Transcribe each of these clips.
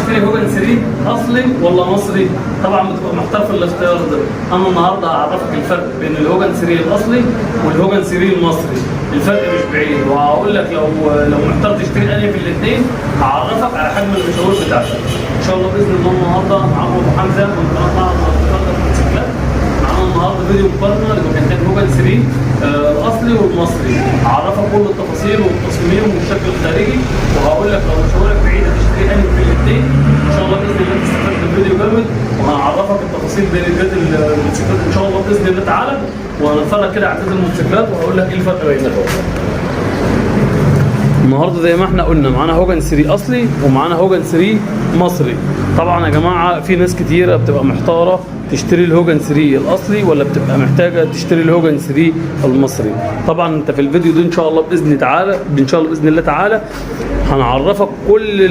اشتري هوجن 3 اصلي ولا مصري؟ طبعا بتبقى محتار في الاختيار ده. انا النهارده هعرفك الفرق بين الهوجن 3 الاصلي والهوجن 3 المصري. الفرق مش بعيد، وهقول لك لو محتار تشتري انهي في الاثنين هعرفك على حجم المشاوير بتاعتك. ان شاء الله باذن الله النهارده معاكم ابو حمزة من قناة معرض الموتوسيكلات. معانا النهارده فيديو مقارنة لمكانتين هوجن 3 الاصلي والمصري. هعرفك كل التفاصيل والتصميم والشكل الخارجي، وهقول لك لو مشاورك بعيدة تشتري انهي في الاثنين. ان شاء الله باذن الله تستفاد بالفيديو جامد، وهنعرفك التفاصيل بين الموتوسيكلات ان شاء الله باذن الله تعالى. وهنتفرج كده على عدد الموتوسيكلات وهقول لك ايه الفرق بينهم. النهارده زي ما احنا قلنا معانا هوجن 3 اصلي ومعانا هوجن 3 مصري. طبعا يا جماعة في ناس كتيرة بتبقى محتارة تشتري الهوجن 3 الاصلي ولا بتبقى محتاجه تشتري الهوجن 3 المصري. طبعا انت في الفيديو ده ان شاء الله باذن تعالى ان شاء الله باذن الله تعالى هنعرفك كل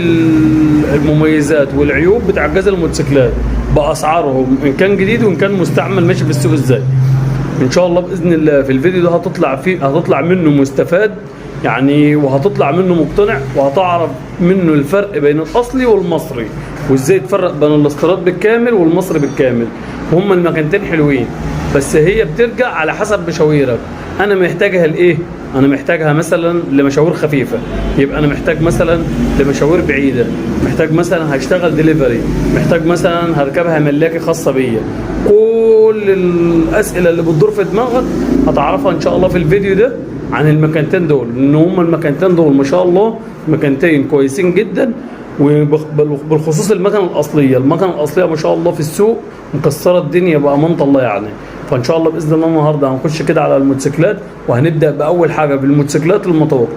المميزات والعيوب بتاع جهاز الموتوسيكلات باسعارهم، ان كان جديد وان كان مستعمل ماشي في السوق ازاي. ان شاء الله باذن الله في الفيديو ده هتطلع منه مستفاد يعني، وهتطلع منه مقتنع، وهتعرف منه الفرق بين الاصلي والمصري، وازاي تفرق بين الاستيراد بالكامل والمصري بالكامل. هما المكانتين حلوين، بس هي بترجع على حسب مشاويرك. انا محتاجها لايه؟ انا محتاجها مثلا لمشاوير خفيفة، يبقى انا محتاج مثلا لمشاوير بعيده، محتاج مثلا هشتغل ديليفري، محتاج مثلا هركبها ملاكي خاصة بيا. كل الاسئلة اللي بتدور في دماغك هتعرفها ان شاء الله في الفيديو ده عن المكانتين دول، ان هما المكانتين دول ما شاء الله مكانتين كويسين جدا، وبالخصوص المكنه الاصلية. المكنه الاصلية ما شاء الله في السوق مكسرة الدنيا بامانه الله يعني. فان شاء الله باذن الله النهارده هنخش كده على الموتوسيكلات، وهنبدا باول حاجة بالموتوسيكلات الموتور.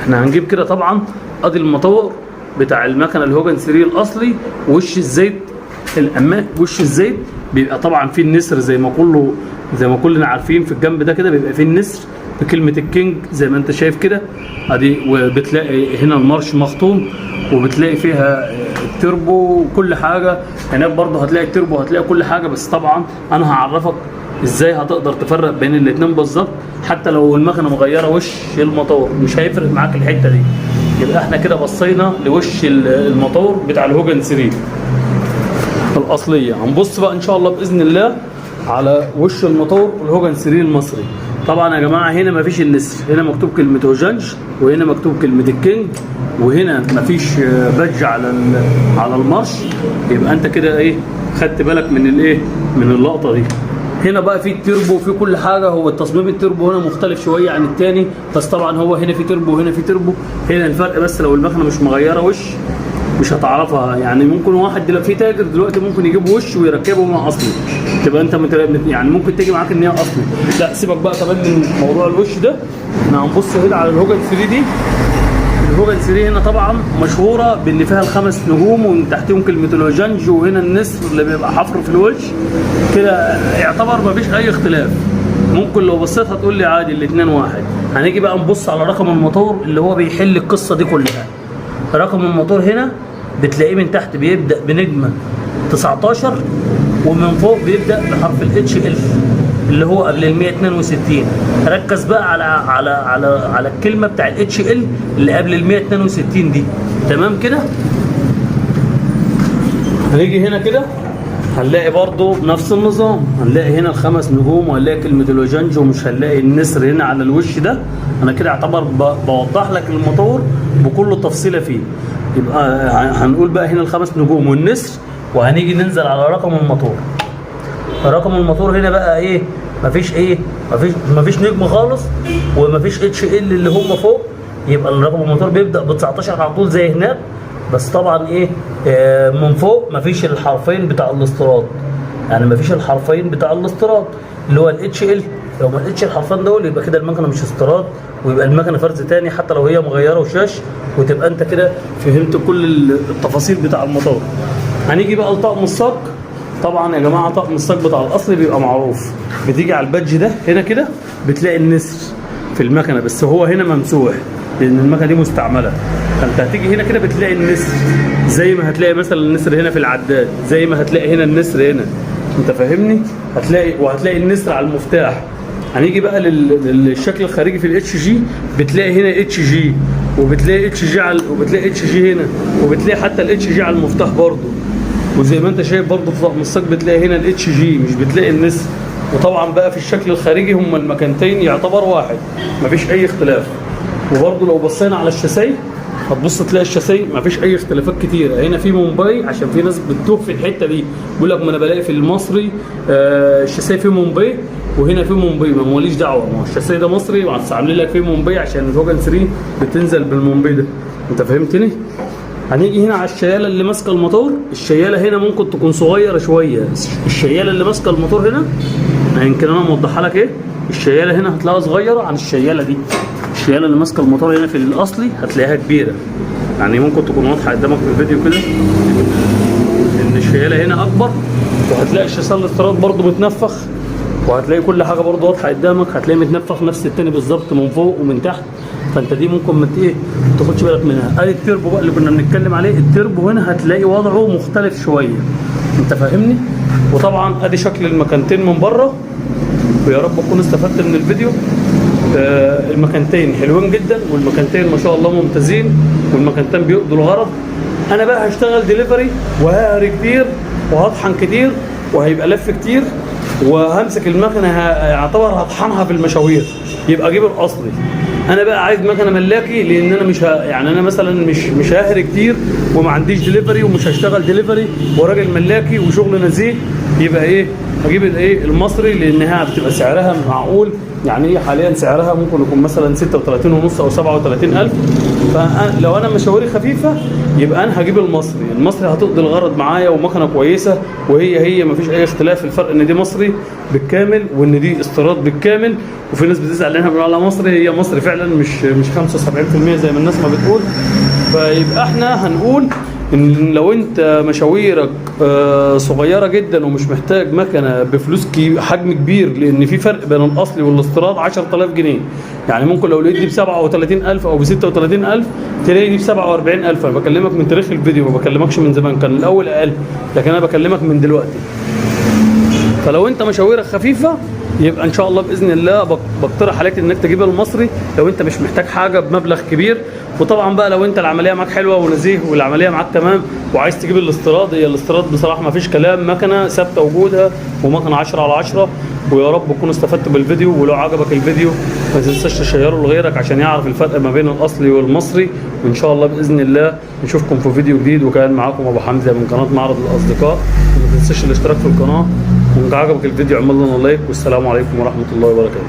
احنا هنجيب كده طبعا ادي الموتور بتاع المكنه الهوجن 3 الاصلي، وش الزيت الامام، وش الزيت بيبقى طبعا فيه النسر زي ما كلنا عارفين. في الجنب ده كده بيبقى فيه النسر بكلمه الكينج زي ما انت شايف كده ادي، وبتلاقي هنا المارش مختوم، وبتلاقي فيها التربو وكل حاجة. هناك برضه هتلاقي التربو وهتلاقي كل حاجه، بس طبعا انا هعرفك ازاي هتقدر تفرق بين الاثنين بالظبط. حتى لو المكنه مغيرة وش الموتور مش هيفرق معاك الحتة دي. يبقى احنا كده بصينا لوش الموتور بتاع الهوجن 3 الاصلية. هنبص بقى ان شاء الله باذن الله على وش الموتور الهوجن 3 المصري. طبعا يا جماعة هنا مفيش النسر، هنا مكتوب كلمة هوجنج، وهنا مكتوب كلمة الكينج، وهنا مفيش badge على المارش. يبقى انت كده ايه خدت بالك من الايه من اللقطة دي. هنا بقى في التربو وفي كل حاجه. هو التصميم التربو هنا مختلف شوية عن التاني، بس طبعا هو هنا في تربو وهنا في تربو. هنا الفرق بس لو المكنه مش مغيرة وش مش هتعرفها يعني. ممكن واحد دلوقتي في تاجر دلوقتي ممكن يجيب وش ويركبه مع اصلي، تبقى انت يعني ممكن تيجي معاك ان هي اصلي. لا سيبك بقى كمان من موضوع الوش ده. احنا هنبص هنا على الهوجن 3 دي. الهوجن 3 هنا طبعا مشهورة بان فيها الخمس نجوم ومن تحتهم كلمة الهوجنج، وهنا النسر اللي بيبقى حفر في الوش كده. يعتبر مفيش اي اختلاف. ممكن لو بصيت هتقول لي عادي الاثنين واحد. هنيجي بقى نبص على رقم الموتور اللي هو بيحل القصة دي كلها. رقم الموتور هنا بتلاقيه من تحت بيبدا بنجمه 19، ومن فوق بيبدا بحرف ال HL اللي هو قبل ال 162. ركز بقى على الكلمة بتاع ال HL اللي قبل ال 162 دي. تمام كده. هنيجي هنا كده هنلاقي برضو نفس النظام، هنلاقي هنا الخمس نجوم، وهنلاقي كلمة الوجنج، ومش هنلاقي النسر هنا على الوش ده. انا كده اعتبر بوضح لك الموتور بكل تفصيلة فيه. يبقى هنقول بقى هنا الخمس نجوم والنسر، وهنيجي ننزل على رقم الموتور. رقم الموتور هنا بقى ايه؟ مفيش ايه؟ مفيش نجم خالص، ومفيش HL اللي هم فوق. يبقى الرقم الموتور بيبدا ب 19 على طول زي هناك، بس طبعا ايه من فوق مفيش الحرفين بتاع الاستيراد، يعني مفيش الحرفين بتاع الاستيراد اللي هو ال HL. لو ما لقيتش الحرفين دول يبقى كده المكنه مش استيراد، ويبقى المكنه فرز تاني حتى لو هي مغيرة وشاش. وتبقى انت كده فهمت كل التفاصيل بتاع الموتور. هنيجي بقى لطقم الصاج. طبعا يا جماعة طقم الصاج بتاع الاصلي بيبقى معروف، بتيجي على ال badge ده هنا كده بتلاقي النسر في المكنه، بس هو هنا ممسوح لان المكنه دي مستعملة. فانت هتيجي هنا كده بتلاقي النسر، زي ما هتلاقي مثلا النسر هنا في العداد، زي ما هتلاقي هنا النسر هنا، انت فاهمني؟ وهتلاقي النسر على المفتاح. هنيجي بقى للشكل الخارجي في ال HG، بتلاقي هنا HG. وبتلاقي HG على، وبتلاقي HG هنا، وبتلاقي حتى ال HG على المفتاح برضو. وزي ما انت شايف برضو في طقم الصاج بتلاقي هنا ال HG، مش بتلاقي النسر. وطبعا بقى في الشكل الخارجي هما المكانتين يعتبر واحد، مفيش اي اختلاف. وبرضو لو بصينا على الشاسيه هتبص تلاقي الشاسيه مفيش اي اختلافات كتيرة. هنا في مومباي، عشان في ناس بتتوه في الحتة دي، بيقول لك ما انا بلاقي في المصري الشاسيه في مومباي وهنا في مومباي. ما ماليش دعوه، ما هو الشاسيه ده مصري وعاملين لك فيه مومباي عشان الهوجن 3 بتنزل بالمومباي ده، انت فهمتني؟ هنيجي هنا على الشياله اللي ماسكه الموتور. الشياله هنا ممكن تكون صغيرة شوية، الشياله اللي ماسكه الموتور هنا يمكن انا موضحها لك ايه. الشياله هنا هتلاقيها صغيرة عن الشياله دي. الشياله اللي ماسكه الموتور هنا في الاصلي هتلاقيها كبيرة، يعني ممكن تكون واضحة قدامك في الفيديو كده ان الشياله هنا اكبر. وهتلاقي الشاسيه الاستيراد برضو متنفخ، وهتلاقي كل حاجة برضو واضحة قدامك، هتلاقي متنفخ نفس التاني بالظبط من فوق ومن تحت. فانت دي ممكن ما ايه ما تاخدش بالك منها. ادي التربو بقى اللي كنا بنتكلم عليه، التربو هنا هتلاقي وضعه مختلف شوية، انت فاهمني؟ وطبعا ادي شكل المكانتين من بره. ويا رب تكونوا استفدت من الفيديو. المكانتين حلوين جدا، والمكانتين ما شاء الله ممتازين، والمكانتين بيقضوا الغرض. انا بقى هشتغل ديليفري وههري كتير وهطحن كتير وهيبقى لف كتير، وهمسك المكنه يعتبر هطحنها في المشاوير، يبقى اجيب الاصلي. انا بقى عايز مكنه ملاكي، لان انا مش يعني انا مثلا مش ههري كتير وما عنديش ديليفري ومش هشتغل ديليفري وراجل ملاكي وشغل نزيه، يبقى ايه هجيب الايه المصري، لانها بتبقى سعرها معقول. يعني ايه حاليا سعرها ممكن يكون مثلا 36 ونص او 37,000. فلو انا مشاويري خفيفة يبقى انا هجيب المصري. المصري هتقضي الغرض معايا ومكنه كويسة، وهي هي مفيش اي اختلاف. الفرق ان دي مصري بالكامل وان دي استيراد بالكامل. وفي ناس بتزعل ان احنا بنقول عليها مصري، هي مصري فعلا، مش 75% زي ما الناس ما بتقول. فيبقى احنا هنقول ان لو انت مشاويرك صغيرة جدا ومش محتاج مكنه بفلوس حجم كبير، لان في فرق بين الاصلي والاستيراد 10,000 جنيه. يعني ممكن لو لقيت دي ب 37,000 او ب 36,000 تلاقي دي ب 47,000. انا بكلمك من تاريخ الفيديو، ما بكلمكش من زمان، كان الاول اقل، لكن انا بكلمك من دلوقتي. فلو انت مشاويرك خفيفة يبقى ان شاء الله باذن الله بقترح عليك انك تجيب المصري لو انت مش محتاج حاجة بمبلغ كبير. وطبعا بقى لو انت العملية معاك حلوة ونزيه والعملية معاك تمام وعايز تجيب الاستيراد، هي الاستيراد بصراحة ما فيش كلام، مكنه ثابتة وجودها ومكنه 10 على 10. ويا رب تكونوا استفدتوا بالفيديو، ولو عجبك الفيديو ما تنساش تشيره لغيرك عشان يعرف الفرق ما بين الاصلي والمصري. وان شاء الله باذن الله نشوفكم في فيديو جديد. وكان معاكم ابو حمزة من قناة معرض الاصدقاء، وما تنساش الاشتراك في القناة، وان عجبك الفيديو اعمل لنا لايك. والسلام عليكم ورحمة الله وبركاته.